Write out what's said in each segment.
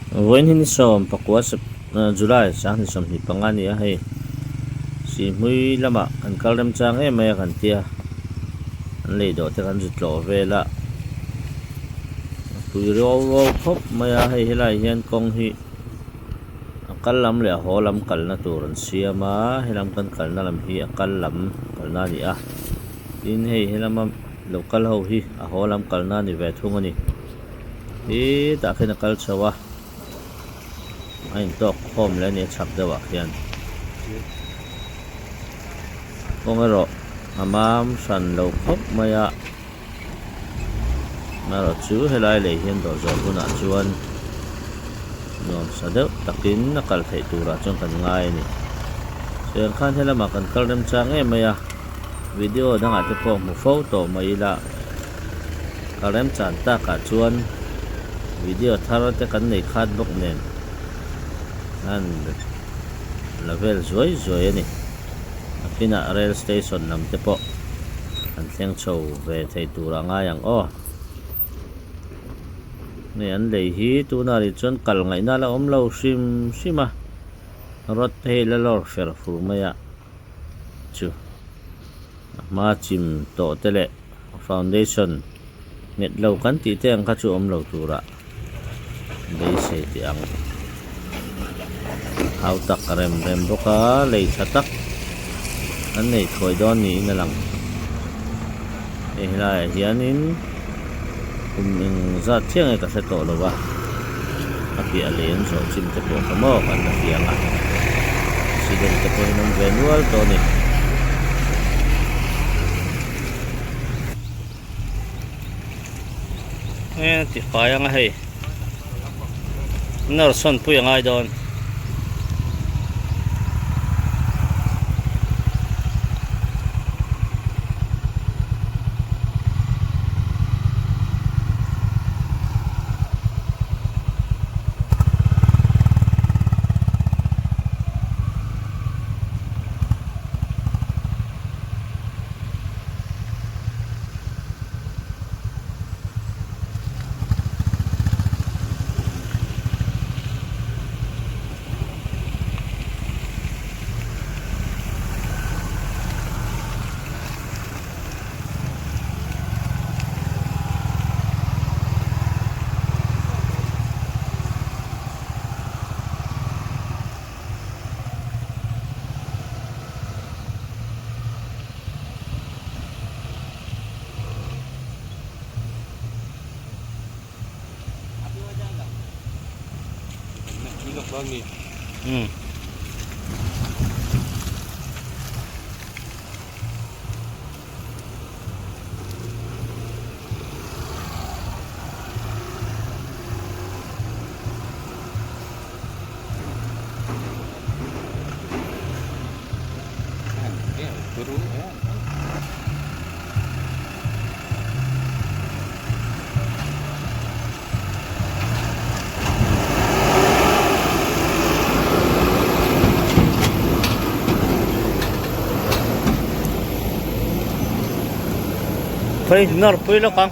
Vawiin hi ni 14 Sep July 2025 a ni a hei Sihhmui lamah kan kal remchang em mai a kan tia an lei dawh te kan zu tlawh vel a a pui ruau ruau khawp mai a hei helaiah hian kawng hi a kal lam leh a haw lam kalna tur an siam a helam kan kalna lam hi a kal lam kalna a ni a tin hei helama lo kal ho hi a haw lam kalna a ni ve thung a ni. Hetah khian a kal chho a, a intawk khawm leh a ni a chhak deuhah khian. Kawng erawh a mam hran lo khawp mai a, amaherawh chu helai lei hian dawh zawh hunah chuan nuamsa deuh takin a kal theih turah chuan kan ngai a ni. Chuan khan helamah kan kal remchang em mai a, video dangah te pawh hmu fo tawh mai ila. Ka remchan takah chuan video thar te kan nei khat bawk nen an la vel zuai zuai a ni. A pinah rail station lam te pawh an thleng chho ve thei tur a ngai ang aw. Hei an lei hi tunah rih chuan kal ngaihna la awm lo hrim hrim a, rod te hi la lawr fer fur mai a chu. A hma chim tawh te leh foundation nghet lo kan tih te ang kha chu awm lo turah beisei teh ang. Hau tak rem rem bawk a, lei tha tak an nei thawi dawn niin a lang. Hei helaiah hianin kum eng zat chiah nge ka hre tawh lo va, a piah lei an zawh chim te pawh kha maw kan la hria ang a, accident te pawhin awm ve nual tawh a ni. He ti fai ang a hei nawr sawn pui a ngai dawn. Hmm. Khawi nawr pui lawk ang.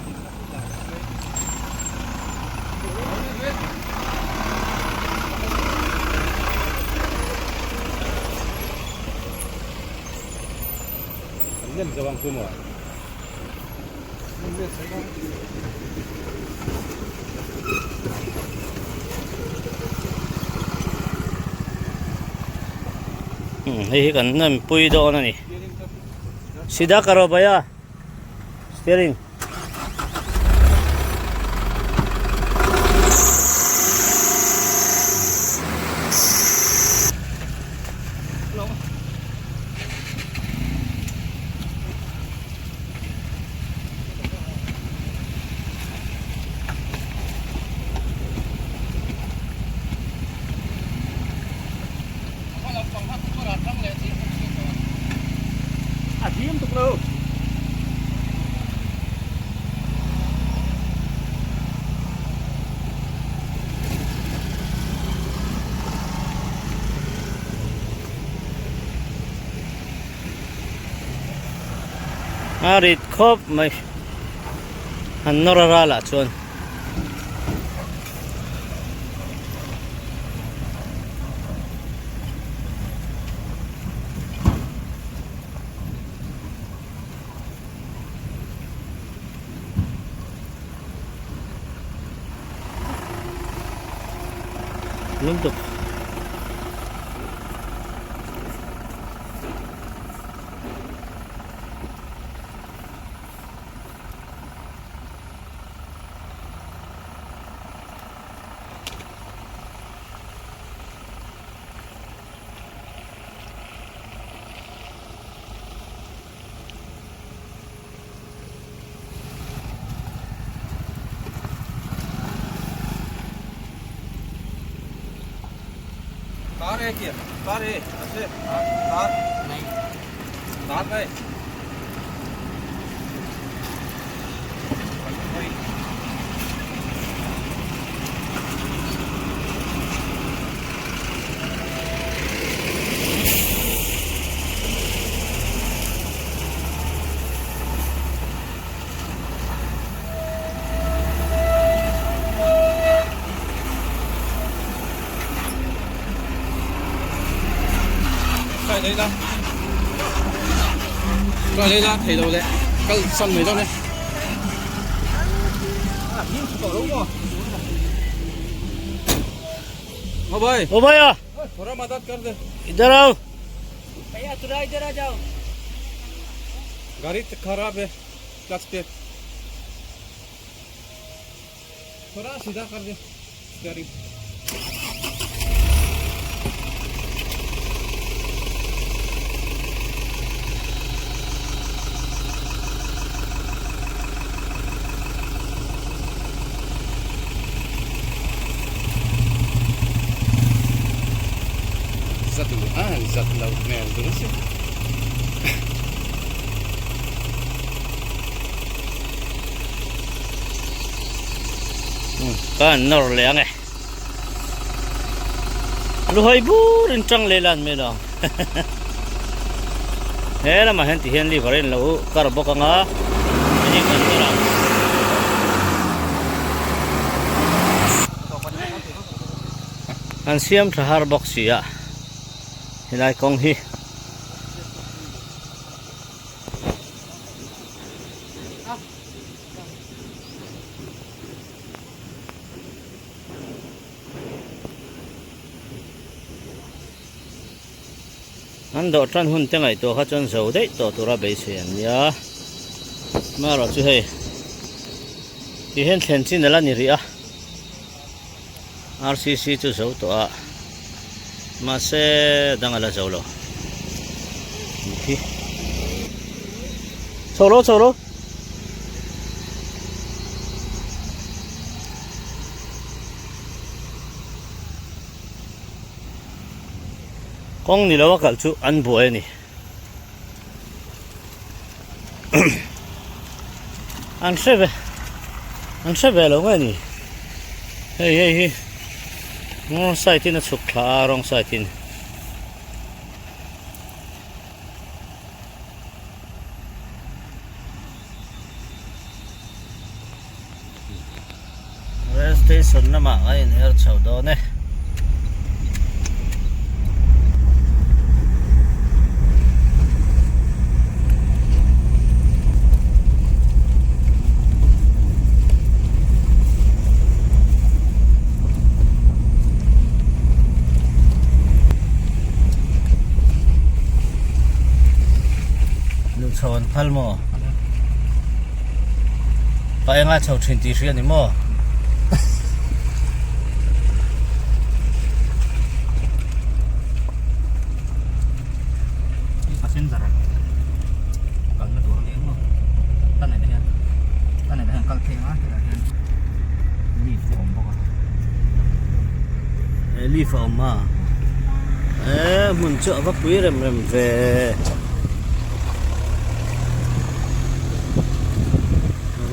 Hei hi kan nem pui dawn a ni. Sida karo bhaiya steering. A rit khawp mai han nawr a ral ah chuan. Lutuk. Tar e kia, tar e, ase, tar, tar đây. ओ भैया थोड़ा मदद कर दे इधर आओ भैया थोड़ा इधर आ जाओ गाड़ी तो खराब है क्लच पे थोड़ा सीधा कर दे steering Zat a zat lo hmel dun si. Ka an nawr leh ang e. Luhai bur in tang leh lan mai lo ang. He lamah hian ti hian liver a inlo kar bawk ang a hei kan nawr ang. An siam tha har bawk si a helai kawng hi. An dawh tan hun te ngaihtuah kha chuan zo daih tawh tura beisei an nia. Amaherawh chu hei ti hian thlen chin ala ni rih a. RCC chu zo tawh a mahse dang ala zo lo. Khi chho lo chho lo. Kawng ni lo a kalh chu an buai a ni. An hre ve an hre ve lo nge ni. Hei hei hi wrong side in a chhuk thla a wrong side in. Rail station lamah a inher chho dawn e. Luhchho an phal maw? Pa enga chho thin tih hria ni maw? Passenger kalna tur a ni maw? Ka neih na hian ka neih na hian kal phei ang a helaiah hian lift a awm bawk a. He lift a awm a he hmun chu a va pui rem rem ve.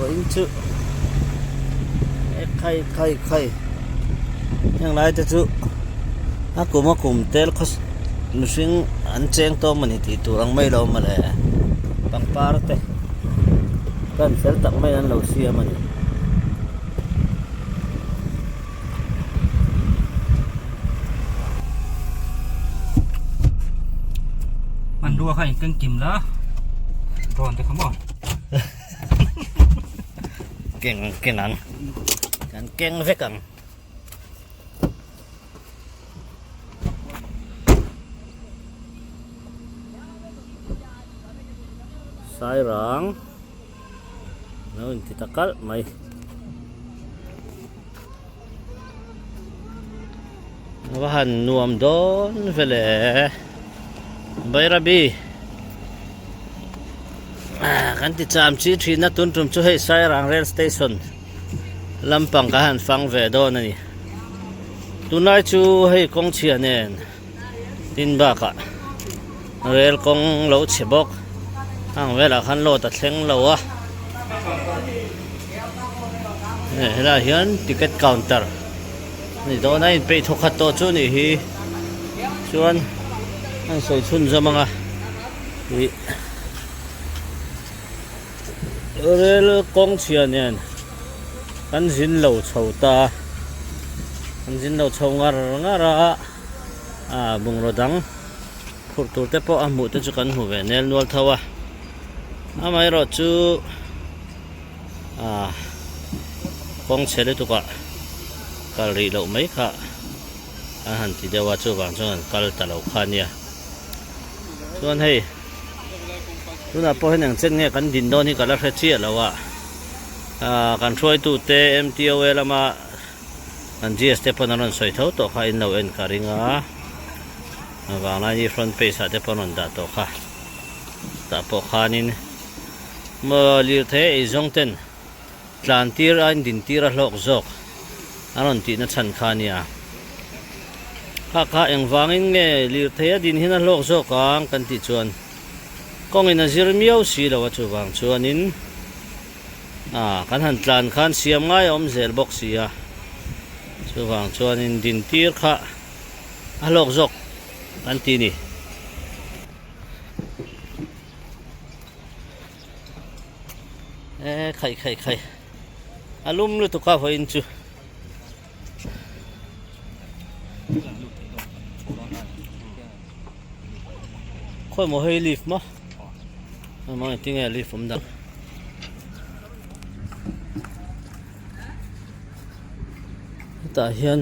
Vawiin chu e khai khai khai heng lai te chu a kum a kum tel khaw mihring an cheng tawm a ni tih tur ang mai lo mawle pangpar te kan fel tak mai an lo siam a ni. Hmanrua kha in keng kim la drone te kha maw. Keng keng ang kan keng vek ang. Sairang lo inti ta kalh mai. A va han nuam dawn vele Bairabi kan ti cham chi thin a tun tum chu hei Sairang rail station lampang ka han fang ve dawn a ni tunlai chu hei kawng chhia nen tin bakah rel kawng lo chhe bawk hang velah khan load a thleng lo a helaiah hian ticket counter a ni dawn a inpeih thawkhat tawh chu a nih hi chuan an sawi chhunzawm ang a ih rel kawng chhia nen kan zin lo chho ta kan zin lo chho ngar ngar a ah bungraw dang phurh tur te pawh a hmuh te chu kan hmu ve nel nual tho a amaherawh chu ah kawng chhe lutuk ah kal rih loh mai kha a han ti deuh a chuvang chuan an kal ta lo kha a nia chuan hei tunah pawh hian eng chen nge kan din dawn hi ka la hre chiah lo a ah kan hruaitu te M_T_O_A lama kan G_S te pawn an rawn sawi tho tawh kha in lo en ka ring a vanglai ni front page ah te pawh an rawn dah tawh kha tah pawh khanin maw lirthei eizawng ten tlan tir a in din tir a hlawk zawk a rawn tih na chhan kha a nia kha kha engvangin nge lirthei a din hian a hlawk zawk ang kan tih chuan kawngin a zir miau si lo a chuvang chuanin ah kan han tlan khan siam ngai a awm zel bawk si a chuvang chuanin din tir kha a hlawk zawk kan ti a ni. E khai khai khai a lum lutuk a vawiin chu khawi maw hei leaf maw maw engtin nge leaf awm dan hetah hian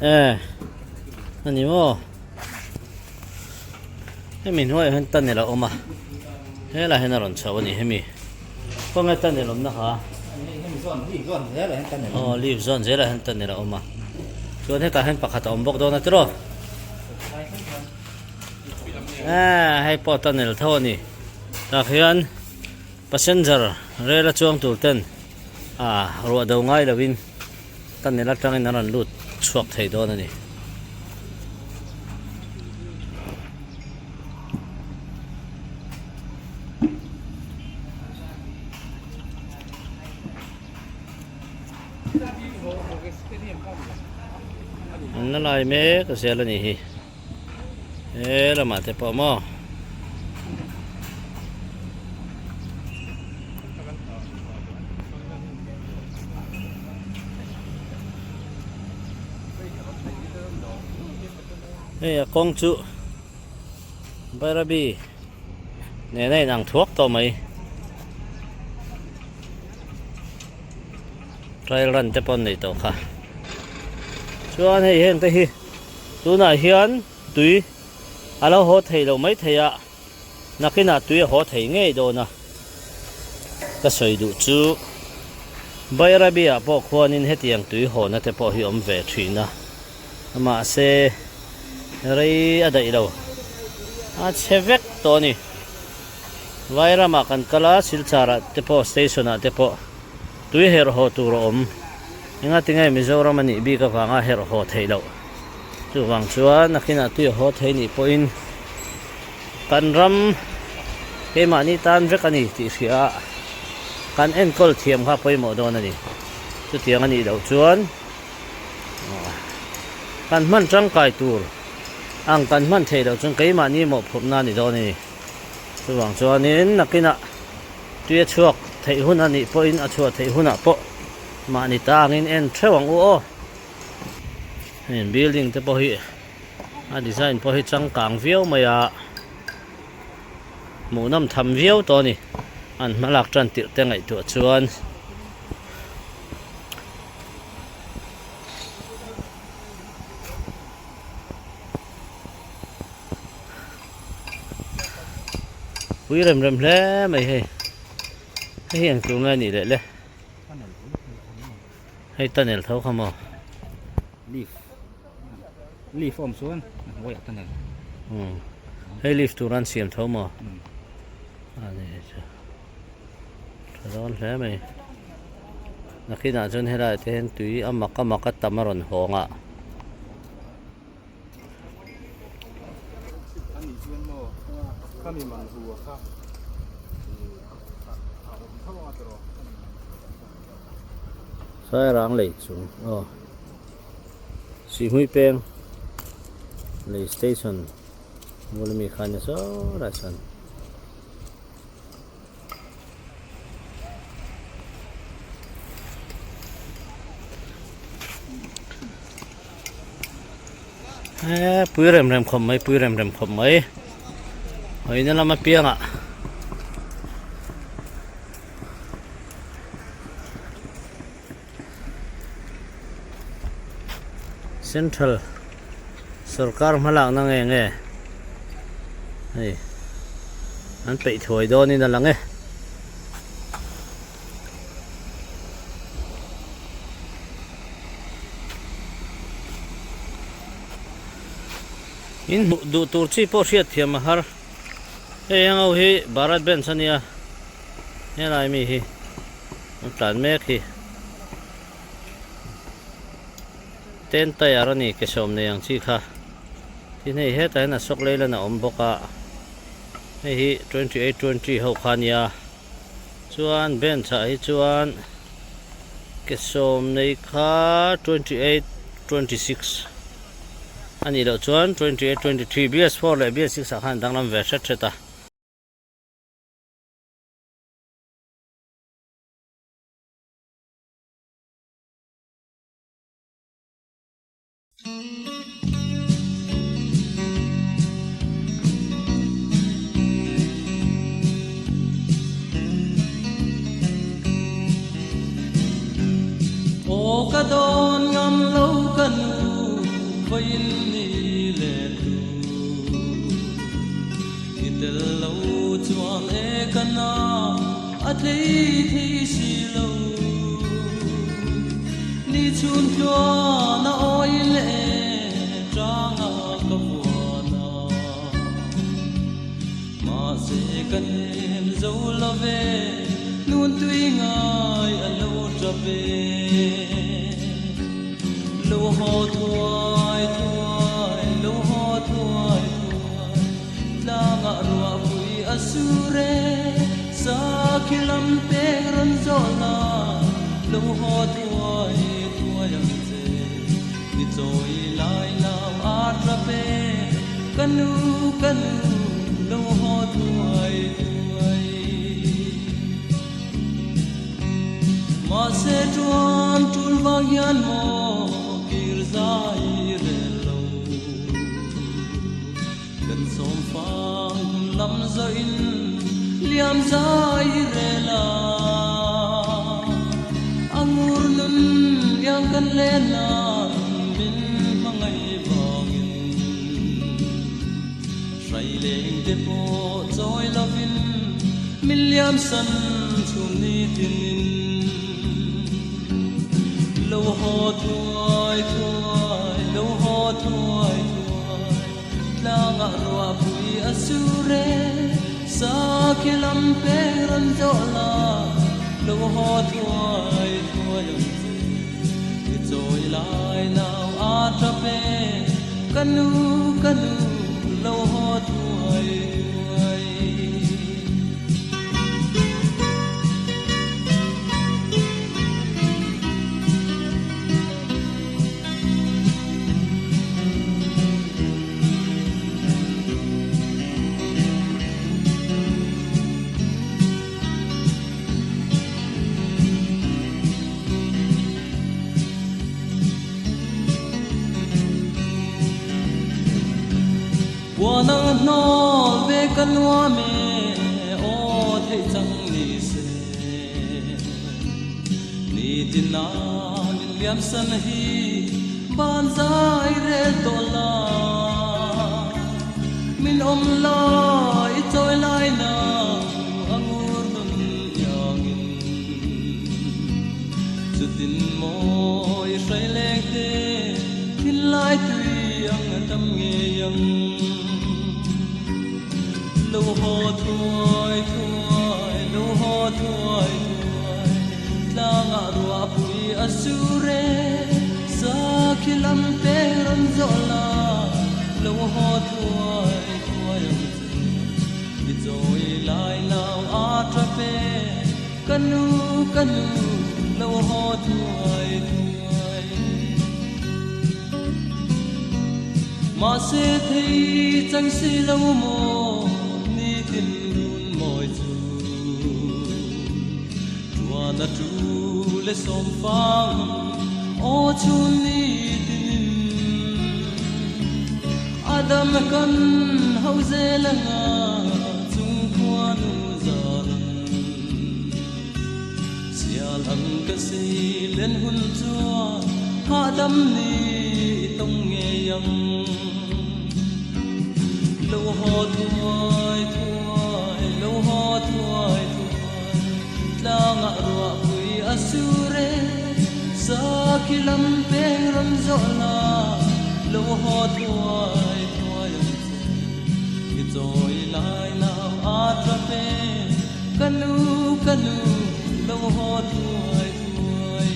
e a ni maw. Hemi hnuaiah hian tunnel a awm a helaiah hian a rawn chho a ni hemi khawnge tunnel awmna kha aw lift zawn zelah hian tunnel a awm a chuan hetah hian pakhat a awm bawk dawn a tiraw eh hei pawh tunnel tho a ni tah hian passenger rel a chuang tur ten ah ruah do ngai lovin. Tunnel atangin an rawn lut chhuak thei dawn a ni. An la lai mek zel a nih hi. He lamah te pawh maw. Hei a kawng chu Bairabi nena inang thuak tawh mai. Trail run te pawh an nei tawh kha. Chuan hei heng te hi. Tunah hian tui a lo haw thei loh mai thei a, nakinah tui a haw thei ngei dawn a. Ka sawi duh chu Bairabi-ah pawh khuanin hetiang tui hawna te pawh hi awm ve thin a, mahse rei a daih lo, a chhe vek tawh a ni. Vairamah kan kal a, Silchar-ah te pawh station-ah te pawh tui herh haw tur a awm. Engatinge Mizoram a nih bik avanga herh haw theih loh? Chuvang chuan nakinah tui a haw thei nih pawhin kan ram keimahni tan vek a ni tih hria a, kan enkawl thiam kha pawimawh dawn a ni. Chutiang a nih loh chuan kan hman tangkai tur ang kan hman theih loh chuan keimahni mawhphurhna a ni dawn a ni. Chuvang chuanin nakinah tui a chhuak theih hun a nih pawhin a chhuah theih hunah pawh Mahni tangin en theuh ang u aw. Heng building te pawh hi a design pawh hi changkang viau mai a hmuhnawm tham viau tawh a ni an hma lak tan tirh te ngaihtuah chuan. Pui rem rem hle mai hei. Hei hi eng tur nge nih leh le? Hei tunnel tho kha maw? Leaf. Leaf awm chuan a hnuaiah tunnel. Hmm. Hei leaf tur an siam tho maw? A ni chu. Tha dawn hle mai. Nakinah chuan helaiah te hian tui a mak a mak a tam a rawn hawng a. Sairang lei chung aw Sihhmui peng lei station bul ami kha a ni saw lai chuan. He pui rem rem khawp mai pui rem rem khawp mai hawina lam apiangah Central sorkar hmalakna nge nge hei an peih thuai dawnin a lang e. In hmuh duh tur chi pawh hriat thiam a har hei heng ho hi Bharat Benz a nia helai mi hi. An tlan mek hi. Ten tyre a ni ke sawm nei ang chi kha. Tin hei hetah hian Ashok Leyland a awm bawk a. Hei hi 28 20 ho kha a nia. Chuan bench ah hi chuan ke sawm nei kha 28 26 a nih loh chuan 28 23 BS4 leh BS6 ah khan an danglam ve hret hret a. Aw ka dawn ngam lo ka nu khawiin ni leh tu I tel lo chuan e ka na a tlei thei si lo. Ni chhun tluan a awi leh tanga ka vuan a. Mahse ka hnem zo lo ve, nun tui ngai a lo tap e. Lo haw thuai thuai, lo haw thuai thuai, tlangah ruahpui a sur e. Sakhi lam pek rawn zawh la, lo haw thuai thuai ang che. Ni chawi lai lam a tap e, ka nu ka nu lo haw thuai thuai. Mahse chuan tul vang hian maw kir zai rel lo. Kan sawm fang hun lam zawhin liam zai rel a. A ngur nun liang kan len nan min hmangaih vangin. Hrai leng te pawh chawi lovin min liam san chhum ni tinin. Lo haw thuai thuai, lo haw thuai thuai, tlangah ruahpui a sur e, sakhi lam peng rawn zawh la, lo haw thuai thuai ang che. I chawi lai nau a tap e, ka nu ka nu lo haw thuai thuai. Puan ang hnawl ve ka nuam e, aw theih chang ni se. Nitin a min liam san hi ban zai rel tawh la. Min awm lai chawi lai na. lam peng rawn zawh la, lo haw thuai thuai ang che. I chawi lai nau a tap e, ka nu ka nu lo haw thuai thuai. Mahse thei chang si lo maw nitin run mawi chu. Tuan a tu le sawm fang aw chhun ni tinin Adam kan ho zel anga chung khuanu zaran Sial ang ka sei len hun chuan hahdam ni i tawng ngei ang. Lo haw thuai thuai, lo haw thuai thuai, tlangah ruahpui a sur e, sakhi lam peng rawn zawh la, lo haw thuai thuai ang che, i chawi lai nau a tap e, ka nu ka nu, lo haw thuai thuai.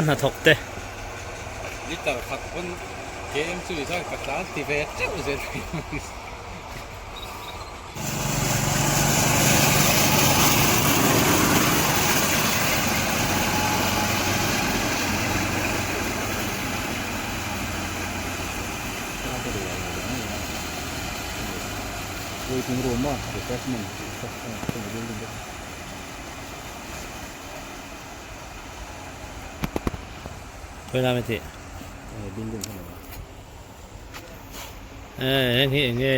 Hnathawk te. Liter khat pawn KM chu i zai ka tlan ti ve teuh zel thei mai. Waiting room a refreshment tih kha a building te. Khawi lai mai tih? Building kha ni. Eh heng hi eng nge?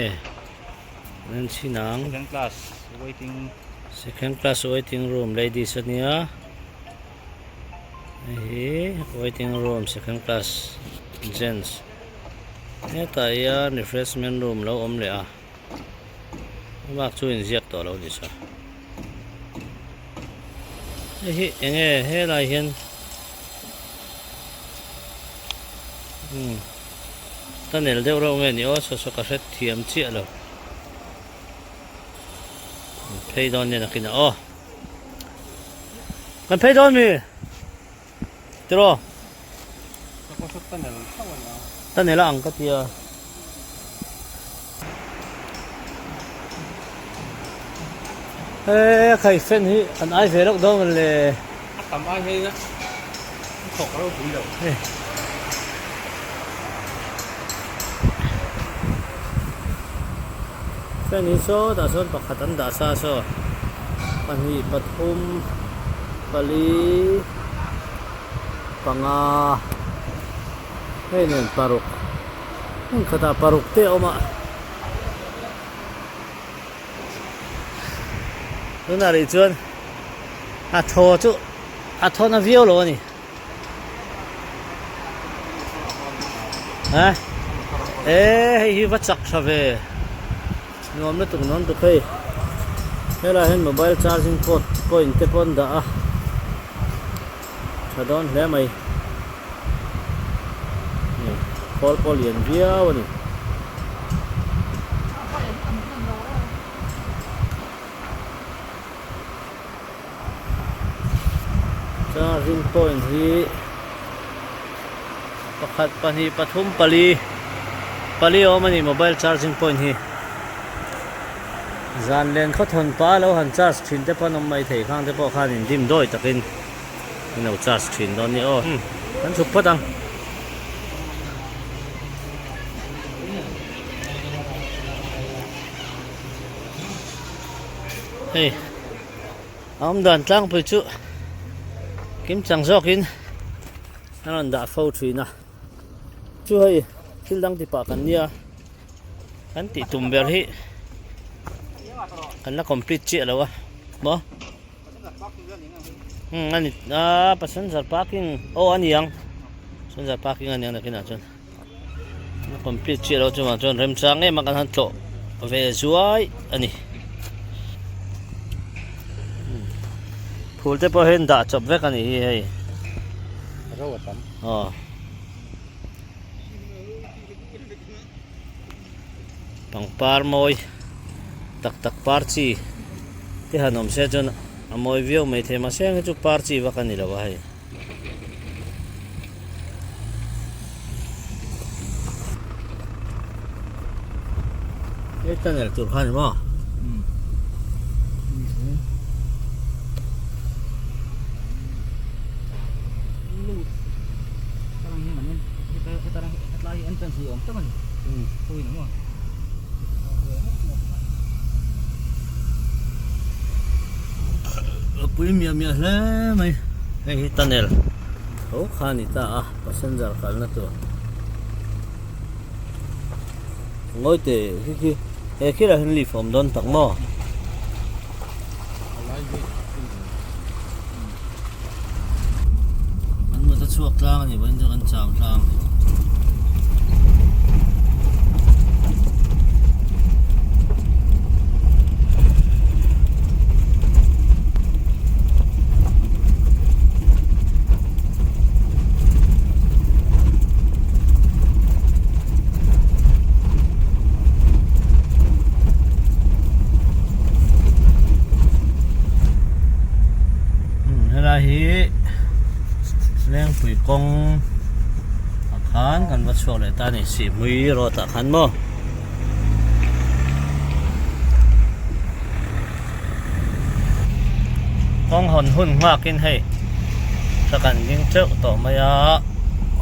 An chhin ang. Second class waiting. Second class waiting room ladies ania. Hei hi waiting room second class gents. Hetah hian refreshment room lo awm leh a. A bak chu inziak tawh lo ni sa. Hei hi eng nge helai hian umm tunnel deuh reuh nge ni aw saw saw ka hre thiam chiah lo. Phei dawn nen a kinah aw. Kan phei dawn mi? Tiraw? Tunnel a ang ka tia. He khai fan hi kan ai ve lawk dawn le. A tam ai hei na. Thawk ropui lo. Fan hi sawtah sawn pakhat an dah sa saw pahnih pathum pali panga hei nen paruk hmun khatah paruk te a awm a tunah rih chuan a thaw chu a thaw na viau lo a ni. Ha e hei hi va chak tha ve nuam lutuk nuam tuk hei helaiah hian mobile charging port point te pawh an dah a tha dawn hle mai khawl pawh lian viau a ni. Charging point hi pakhat pahnih pathum pali pali a awm a ni mobile charging point hi zan len khawthawn pa lo han charge thin te pawh an awm mai thei khang te pawh khan in dim dawi takin an lo charge thin dawn a ni aw kan chhuk phawt ang. Hei a awm dan tlangpui chu kim chang zawkin a rawn dah fo thin a chu hei thil dang ti pah kan nia kan tih tum ber hi kan la complete chiah lo a maw umm a ni a passenger parking aw a ni ang passenger parking a ni ang nakinah chuan. complete chiah lo chuvang chuan remchang em a kan han tlawh ve zuai a ni. Phul te pawh hian dah chawp vek a nih hi hei. Ro a tam. Aw. Pangpar mawi tak tak par chi te han awm se chuan a mawi viau mai thei mahse heng hi chu par chi vak a ni lo a hei. Hei tunnel tur kha a ni maw? A pui miah miah hle mai hei hi tunnel tho kha a ni ta a passenger kalna tur ngawi teh khi khi he khirah hian lift a awm dawn tak maw. An mut a chhuak tlang a nih pawhin chu kan chau tlang. Helai hi Lengpui kawng ah khan kan va chhuak leh ta a ni Sihhmui road ah khan maw. Kawng hawn hun nghak in hei ka kan ding teuh tawh mai a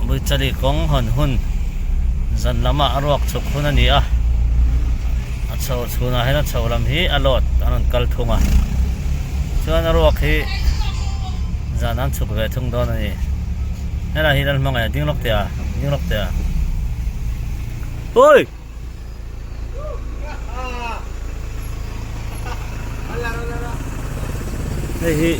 Buichali kawng hawn hun zan lamah a ruak chhuk hun a ni a a chho chhunah hian a chho lam hi a load an rawn kal thung a chuan a ruak hi zan an chhuk ve thung dawn a ni helai hi Lalhmangaih a ding lawk teh a ding lawk teh a oi. Hei hi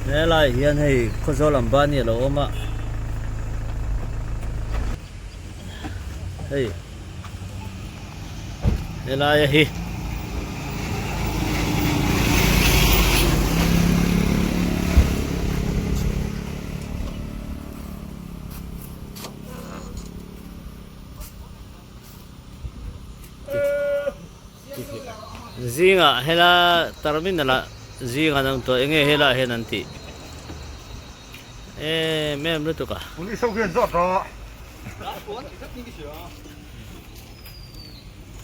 helai hian hei Khawzawl Ambani a lo awm a hei Helaia hi zingah hela terminal ah zingah an awm tawh enge helaiah hian an tih em em lutuk a. Police ho hian zawt rawh.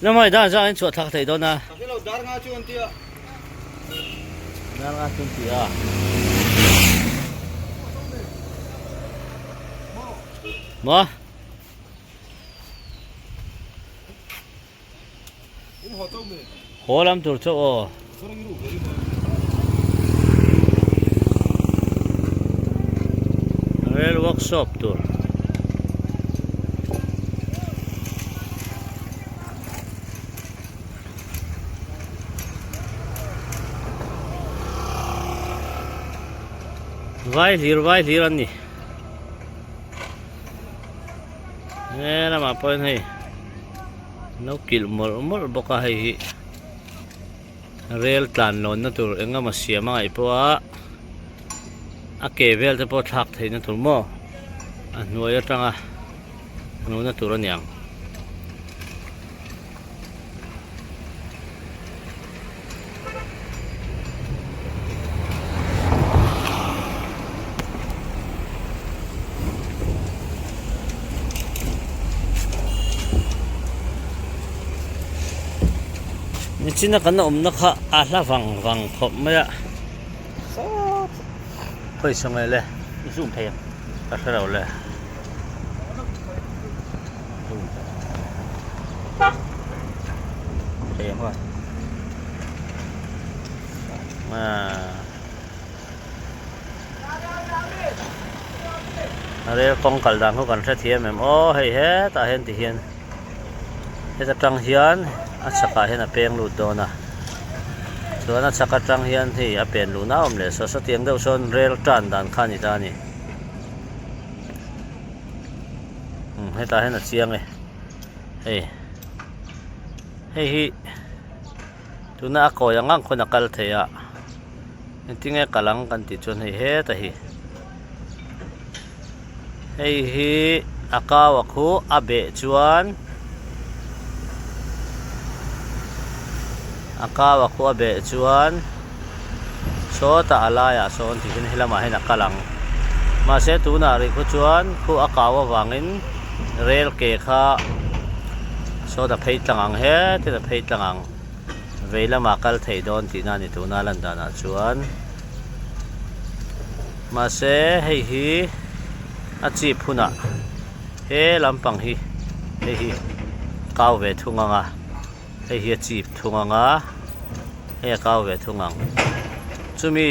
Lamai dan zang in chhuah thlak thei dawn a. Ka hrelo dar nga chu an ti a. Dar nga chu an ti a. Maw? Haw lam tur chu aw. Rail workshop tur. Vai hlir vai hlir an ni. He lamah pawhin hei. No kilh mawlh mawlh bawk a hei hi rel tlan lawnna tur eng emaw siam a ngaih pawh a a ke vel te pawh thlak theihna tur maw a hnuai atanga hnuhna tur a ni ang. Nichina kan awmna kha a hla vang vang khawp mai a khawi saw nge le i zoom thei ang ka hre lo le. Thei ang khaw. Rel kawng kal dan khu kan hre thiam em aw hei hetah hian ti hian heta tang hian a chhakah hian a peng lut dawn a chuan a chhak atang hian hei a pen luhna a awm leh saw sawtiang deuh sawn rel tan dan kha a ni ta a ni. Hetah hian a chiang e. Hei hei hi tuna a kawi ang ang khawn a kal thei a engtin nge kal ang kan tih chuan hei heta hi hei hi a kau a khu a beh chuan a kau a khu a beh chuan sawtah a laiah sawn ti hian helamah hian a kal ang mahse tunah rih khu chuan khu a kau avangin rel ke kha sawn a phei tlang ang hetin a phei tlang ang vei lamah kal thei dawn tihna a ni tuna lan danah chuan mahse hei hi a chip hunah he lampang hi hei hi kau ve thung ang a. Hei hi a chip thung ang a, hei a kau ve thung ang. Chumi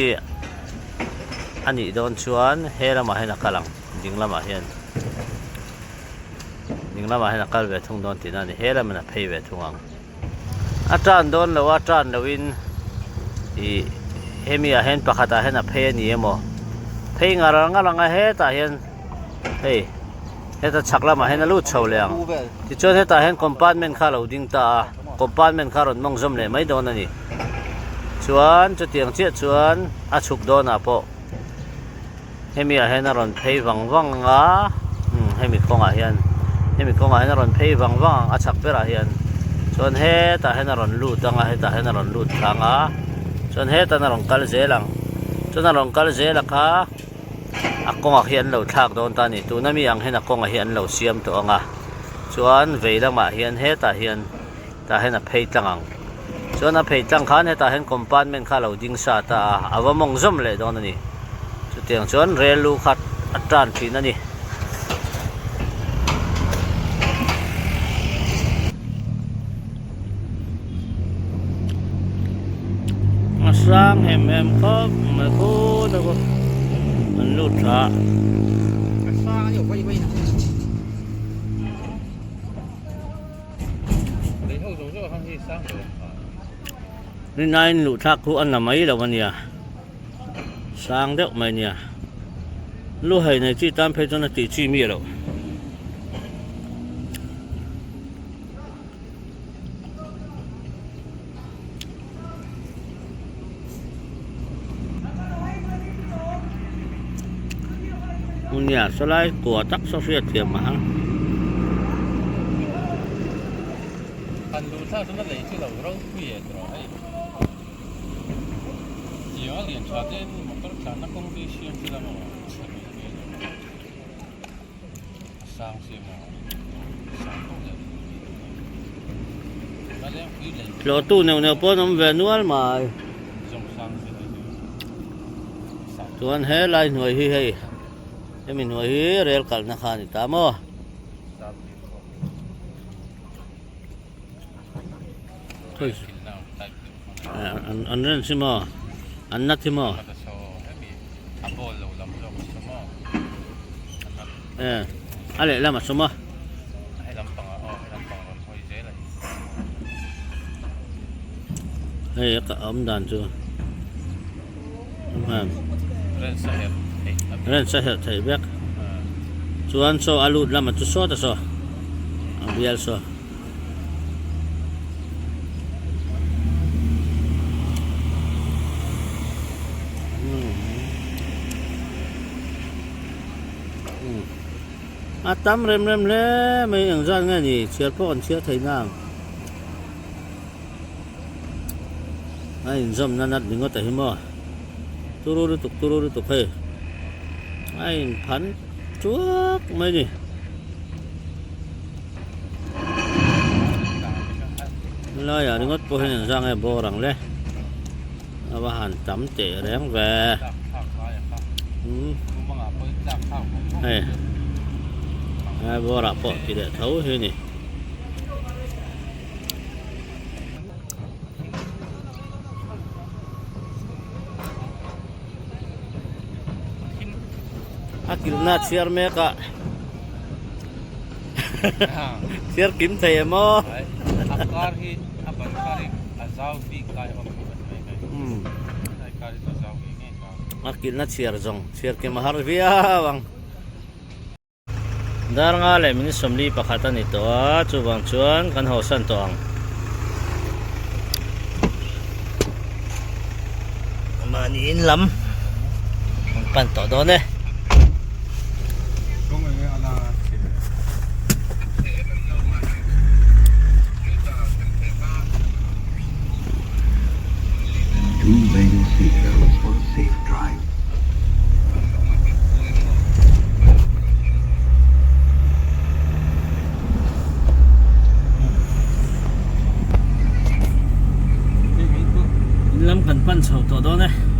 a nih dawn chuan he lamah hian a kal ang, ding lamah hian. Ding lamah hian a kal ve thung dawn tihna a ni, he lamin a phei ve thung ang. A tan dawn lo a, tan loin ih hemi ah hian pakhat ah hian a phei a ni emaw, phei ngar ngar ang a hetah hian hei. Heta chhak lamah hian a lut chho leh ang. Tichuan hetah hian compartment kha a lo ding ta a, compartment kha a rawn mawng zawm leh mai dawn a ni. Chuan chutiang chiah chuan a chhuk dawnah pawh hemi ah hian a rawn phei vang vang ang a, umm hemi kawngah hian hemi kawngah hian a rawn phei vang vang ang a chhak berah hian. Chuan hetah hian a rawn lut ang a, hetah hian a rawn lut thlang a, chuan hetan a rawn kal zel ang. Chuan a rawn kal zel a kha. A kawngah hi an lo thlak dawn ta a ni tuna mi ang hian a kawngah hi an lo siam tawh ang a chuan vei lamah hian hetah hian tah hian a phei tlang ang chuan a phei tlang khan hetah hian compartment kha a lo ding sa ta a a va mawng zawm leh dawn a ni chutiang chuan rel lu kha a tan thin a ni. A sang em em khawp mai khut a bawk an lut thla rinaiin luh thlak khu a na mai lo a nia sang deuh mai a nia lu hei nei chi tan phei chuan a tih chi miah loh. Nia sawlai kua tak saw hriat thiam a hang. Han luh thlak chuan a lei chu lo ropui e tawh hei. Tiang a lian tha te motor tlanna kawng te hi siam sela maw chhe mai mai lo. Tlawhtu neuh neuh pawh an awm ve nual mai. Chuan he lai hnuai hi hei hemi hnuai hi rel kalna kha a ni ta maw. An ren si maw an nat hi maw e a lehlam a sawm a hei a awm dan chu ren sa herh theih vek chuan saw a lut lamah chu sawt a saw a bial saw. A tam rem rem hle mai eng zat nge ni chhiar pawh kan chhiar thei nang a inzawmna nat ringawt a hi maw turu lutuk turu lutuk hei a inphan tuak mai a ni. Helaiah ringawt pawh hian engzah nge bawr ang le a va han tam teh reng ve hei helai bawrah pawh ti leh tho hi a ni. A kilhna a chhiar mek a. Chhiar kim thei em aw. A kar hi a ban kar hi a zau bik lai awm mai mai. A kar hi a zau ngei ngei ta. A kilhna chhiar zawng chhiar kim a har viau ang. Dar nga leh minute sawmli pakhat a ni tawh a, chuvang chuan kan hawsan tawh ang. Mahni in lam kan pan tawh dawn e. In lam kan pan chho tawh dawn e.